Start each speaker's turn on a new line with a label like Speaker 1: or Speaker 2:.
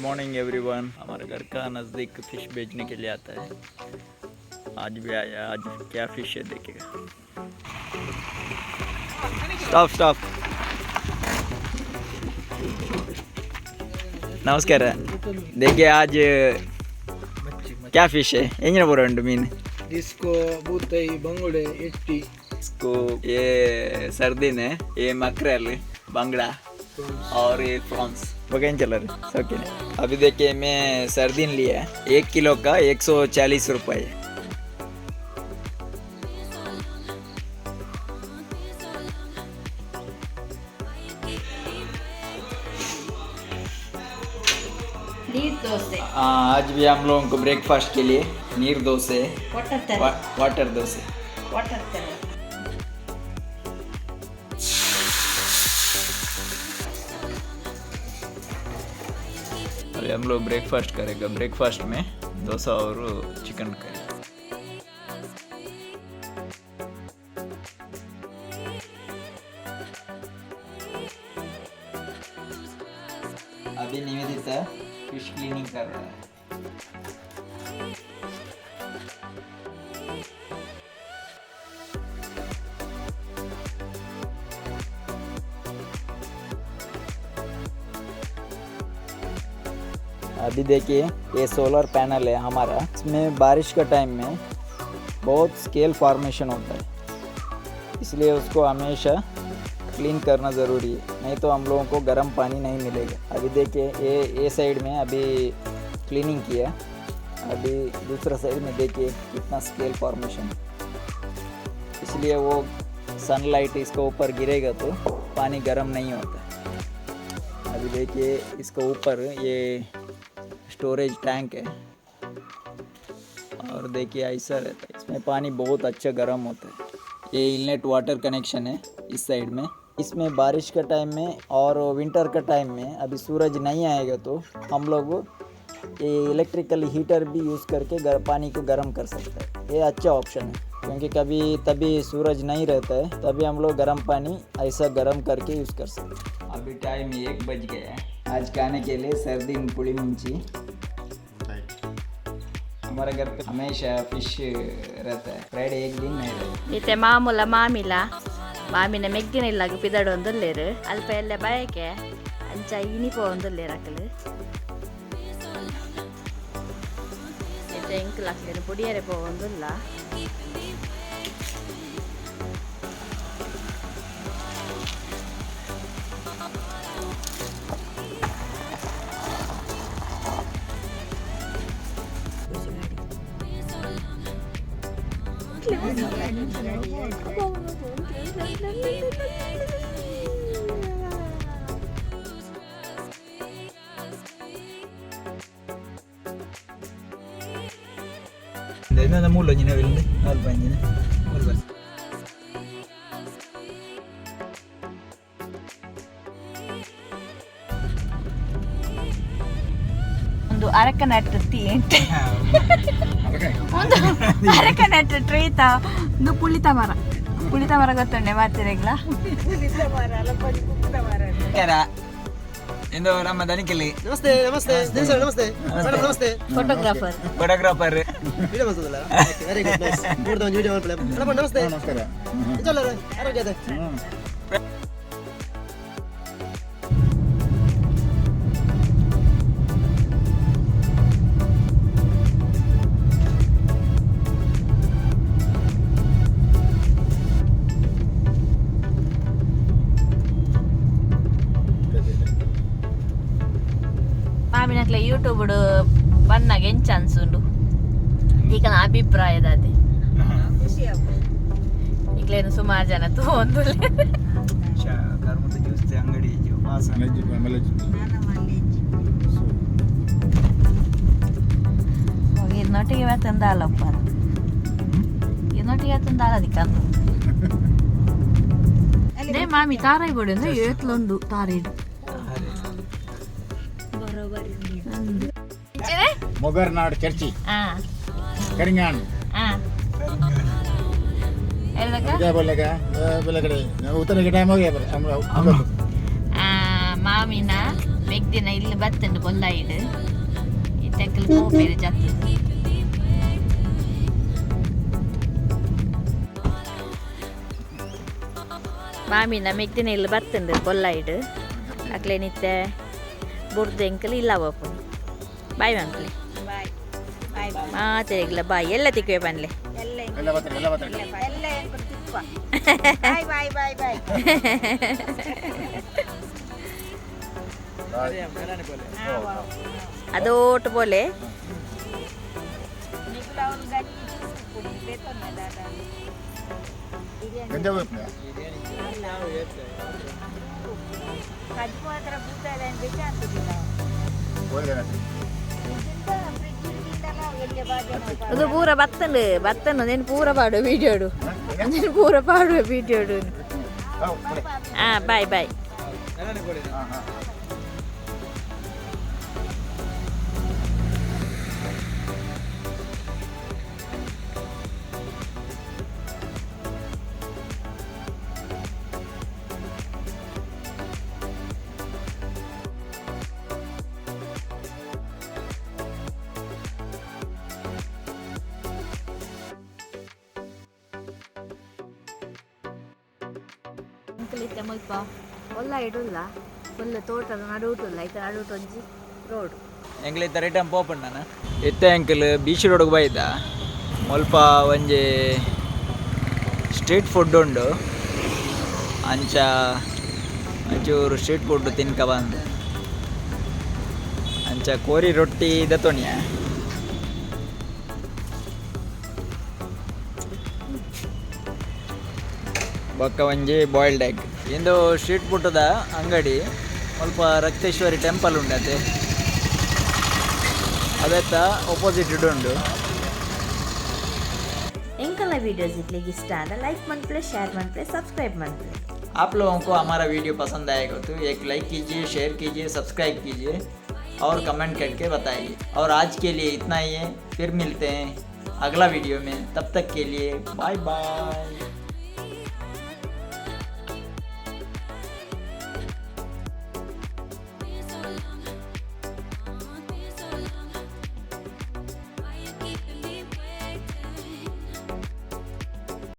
Speaker 1: Morning everyone. हमारे घर का नज़दीक फिश बेचने के लिए आता है, आज भी आया। आज क्या फिश है देखेगा। Stop stop. नमस्कार। देखिए आज क्या फिश है? ಎಂಜಿನ ಬರೋ ಉಂಟು ಮೀನು?
Speaker 2: डिस्को, बूतई, ಬಂಗುಡೆ, ಎಟ್ಟಿ।
Speaker 1: इसको ये सर्दीन है, ये मकरल, बांगड़ा और ये प्रॉन्स। वो कहीं चला रहे ओके। अभी देखिए मैं सर्दीन लिया है, 1 किलो का 140 रुपये।
Speaker 3: ನೀರ್ ದೋಸೆ।
Speaker 1: हाँ, आज भी हम लोगों को ब्रेकफास्ट के लिए नीर डोसे।
Speaker 3: ವಾಟರ್ ತರ।
Speaker 1: वाटर डोसे।
Speaker 3: ವಾಟರ್ ತರ।
Speaker 1: अभी हम लोग ब्रेकफास्ट करेगा। ब्रेकफास्ट में डोसा और चिकन करी। अभी निवेदिता फिश क्लीनिंग कर रहा है। अभी देखिए ये सोलर पैनल है हमारा। इसमें बारिश का टाइम में बहुत स्केल फॉर्मेशन होता है, इसलिए उसको हमेशा क्लीन करना ज़रूरी है, नहीं तो हम लोगों को गर्म पानी नहीं मिलेगा। अभी देखिए ये साइड में अभी क्लीनिंग किया, अभी दूसरा साइड में देखिए कितना स्केल फॉर्मेशन। इसलिए वो सनलाइट इसके ऊपर गिरेगा तो पानी गर्म नहीं होता। अभी देखिए इसके ऊपर ये स्टोरेज टैंक है और देखिए ऐसा रहता है। इसमें पानी बहुत अच्छा गर्म होता है। ये इनलेट वाटर कनेक्शन है इस साइड में। इसमें बारिश का टाइम में और विंटर का टाइम में अभी सूरज नहीं आएगा तो हम लोग ये इलेक्ट्रिकल हीटर भी यूज़ करके पानी को गर्म कर सकते हैं। ये अच्छा ऑप्शन है, क्योंकि कभी तभी सूरज नहीं रहता है, तभी हम लोग गर्म पानी ऐसा गर्म करके यूज़ कर सकते हैं। अभी टाइम 1 बज गया है। आज खाने के लिए सर्दीन पुली मिर्ची। हमारे घर पे हमेशा फिश रहता है, फ्राइडे एक दिन नहीं रहता।
Speaker 3: ಇತ್ತೆ ಮಾಮೂಲ ಮಾಮಿಲ ಮಾಮಿನ ಮೆಗ್ದಿನ ಇಲ್ಲಾಗ ಪಿದಡೊಂದುಲ್ಲೇರು। ಅಲ್ಪ ಎಲ್ಲ ಬಯಕೆ ಅಂಚ ಇನಿ ಪೋವೊಂದುಲ್ಲೇರು ಅಕಲು। ಇತ್ತೆ ಎಂಕುಲು ಅಕ್ಲೆನ್ ಪುಡಿಯರೆ ಪೋವೊಂದುಲ್ಲ।
Speaker 1: ಮೂಲ ಒಂಜಿನ ಅಲ್ಪ ಒಂಜಿನ ಮೂರು ಬಸ್।
Speaker 3: ಒಂದು ಅರಕನಟ್ ಟೀ, ಒಂದು ಅರಕನಟ್ ಟ್ರೀತ, ಒಂದು ಪುಳಿತ ಮರ। ಪುಳಿತ ಮರ ಗೊತ್ತುಂಡೆ ಮಾತಿರೆಗ್ಲ?
Speaker 1: ಇಂದು ನಮ್ಮ ದನಿಕಲ್ಲಿ।
Speaker 2: ನಮಸ್ತೆ ನಮಸ್ತೆ ಸರ್, ನಮಸ್ತೆ ಮೇಡಮ್, ನಮಸ್ತೆ।
Speaker 3: ಫೋಟೋಗ್ರಾಫರ್।
Speaker 1: ಫೋಟೋಗ್ರಾಫರ್।
Speaker 2: ವಿಡಿಯೋ ಮಾಡ್ತದಲ್ಲ? Okay, very good, nice. ಮೂರ್ದ ಒಂದು ವಿಡಿಯೋ ಮಾಡ್ಕೊಳ್ಳಿ। ಮೇಡಮ್ ನಮಸ್ತೆ।
Speaker 4: ನಮಸ್ಕಾರ।
Speaker 2: ಚಲೋ, ಆರೋಗ್ಯ ಅದೇ।
Speaker 3: ಮಾಮಿನಕ್ಲೆ ಯೂಟ್ಯೂಬ್ ಬನ್ನಾಗ ಎಂಚ ಅನ್ಸುಂಡು ಈಗ ಅಭಿಪ್ರಾಯದ ಅದೇ? ಈಗಲೇನು ಸುಮಾರು ಜನ ತೂವೊಂದುಲ್ಲೆ।
Speaker 1: ಕರ್ಮದ ಜ್ಯೂಸ್ ಅಂಗಡಿ।
Speaker 3: ಇದನ್ನೊಟ್ಟಿಗೆ ತಂದಾಲಪ್ಪ, ಇದನ್ನೊಟ್ಟಿಗೆ ತಂದಾಲ ದಿಕ್ಕಂದು। ನೇ ಮಾಮಿ, ತಾರೈ ಬೋಡಿ ಅಂದ್ರೆ ಏತ್ಲೊಂಡು ತಾರೈ।
Speaker 4: ಮೊಗರ್ನಾಡ್ ಚರ್ಚಿ, ಕರಿಂಗಾಣ್।
Speaker 3: ಹೇಳ್ದಕ್ಕ?
Speaker 4: क्या बोलने का? बोले कड़े उतरने के टाइम हो गया, पर हम लोग
Speaker 3: ಮಾ ಮಾಮಿನ ಮೆಗ್ದಿನ ಇಲ್ಲಿ ಬತ್ತುಂಡು ಬೊಲ್ಲಾಯಿಡ್. ಇತ್ತೆಂಕಲ್ ಪೋಪೇರು ಜತ್ತು. ಮಾಮಿನ ಮೆಗ್ದಿನ ಇಲ್ಲಿ ಬತ್ತುಂಡು ಬೊಲ್ಲಾಯಿಡ್. ಅಕ್ಲೇನಿತ್ತೆ ಬುಡ್ದು ಎಂಕಲ್ ಇಲ್ಲ ಪೋಪುಂಡು. ಬಾಯ್ ಮಂಕ್ಲೆ.
Speaker 5: Bye bye.
Speaker 3: ಮಾತೆರೆಗ್ಲ ಬಾಯ್. ಎಲ್ಲ ತಿಕ್ಕುವೆ ಪನ್ಲೆ.
Speaker 5: ಎಲ್ಲ.
Speaker 4: ಎಲ್ಲ ಬರ್ತಾರೆ, ಎಲ್ಲ ಬರ್ತಾರೆ.
Speaker 5: ಎಲ್ಲ ಎಂಕುಲು ತಿಕ್ಕುವ. Bye bye bye bye.
Speaker 3: ಅದೋಟು ಬೋಲೆ.
Speaker 5: ನಿಕುಲು ಅವ್ರು ಗಂಜಿ ಕುಡಿ ಬೇತೊಂದ ದಾದ.
Speaker 4: ಗಂಜ ಹೋಗ್ಬಿಟ್ನೆ.
Speaker 5: ಕಜ್ಜು ಮಾತ್ರ ಬೂತದ ಬೆಚ್ಚ ಅಂತದಿಲ್ಲ.
Speaker 4: ಹೋಗಿದೆ.
Speaker 5: ಫ್ರಿಜ್ ತಿಂದಲ್ಲ ಎಲ್ಲಿ ಬಾಜೆ.
Speaker 3: ಅದು ಪೂರ ಬತ್ತಂಡು ಬತ್ತಂಡು. నేను ಪೂರ ಪಾಡು ವೀಡಿಯೋಡು, నేను ಪೂರ ಪಾಡುವ ವೀಡಿಯೋಡು. ಹಾಂ, ಬಾಯ್ ಬಾಯ್.
Speaker 4: ಹಾಂ ಹಾಂ.
Speaker 3: ಅಂಕಲ್ ಇತ್ತೆ ಮುಲ್ಪ ಒಲ್ಲ ಇಡುಲ್ಲ, ಫುಲ್ ತೋಟದ ನಡುಟುಲ್ಲ. ಐತ ನಡುಟು ಒಂಜಿ ರೋಡ್.
Speaker 1: ಎಂಕ್ಲ ಇತ್ತ ರಿಟರ್ನ್ ಪೋಪುಂಡು ನಾನು. ಇತ್ತೆ ಅಂಕಲ್ ಬೀಚ್ ರೋಡ್ಗೆ ಬೈದ. ಮುಲ್ಪ ಒಂಜಿ ಸ್ಟ್ರೀಟ್ ಫುಡ್ ಉಂಡು. ಅಂಚ ಒಂಚೂರು ಸ್ಟ್ರೀಟ್ ಫುಡ್ ತಿನ್ಕ ಬಂದು. ಅಂಚ ಕೋರಿ ರೊಟ್ಟಿ ದತ್ತೋಣಿಯ. ಬೊಕ್ಕ ಒಂಜಿ ಬಾಯ್ಲ್ಡ್ ಎಗ್. ಇಂದು ಸ್ಟ್ರೀಟ್ ಫುಡ್ದ ಅಂಗಡಿ. ಸ್ವಲ್ಪ ರಕ್ತೇಶ್ವರಿ ಟೆಂಪಲ್ ಉಂಡತೆ, ಅವೆತ್ತ ಅಪೋಸಿಟ್ ಉಂಡು.
Speaker 3: ಎಂಕಲ್ನ ವೀಡಿಯೋಸ್ ಇಟ್ಲಿಗೆ ಇಷ್ಟ ಆದ ಲೈಕ್ ಮನ್ಪ್ಲೆ, ಶೇರ್ ಮನ್ಪ್ಲೆ, ಸಬ್ಸ್ಕ್ರೈಬ್ ಮನ್ಪ್ಲೆ.
Speaker 1: आप लोगों को हमारा वीडियो पसंद आएगा तो एक लाइक कीजिए, शेयर कीजिए, सब्सक्राइब कीजिए और कमेंट करके बताइए। और आज के लिए इतना ही है। फिर मिलते हैं अगला वीडियो में। तब तक के लिए बाय बाय।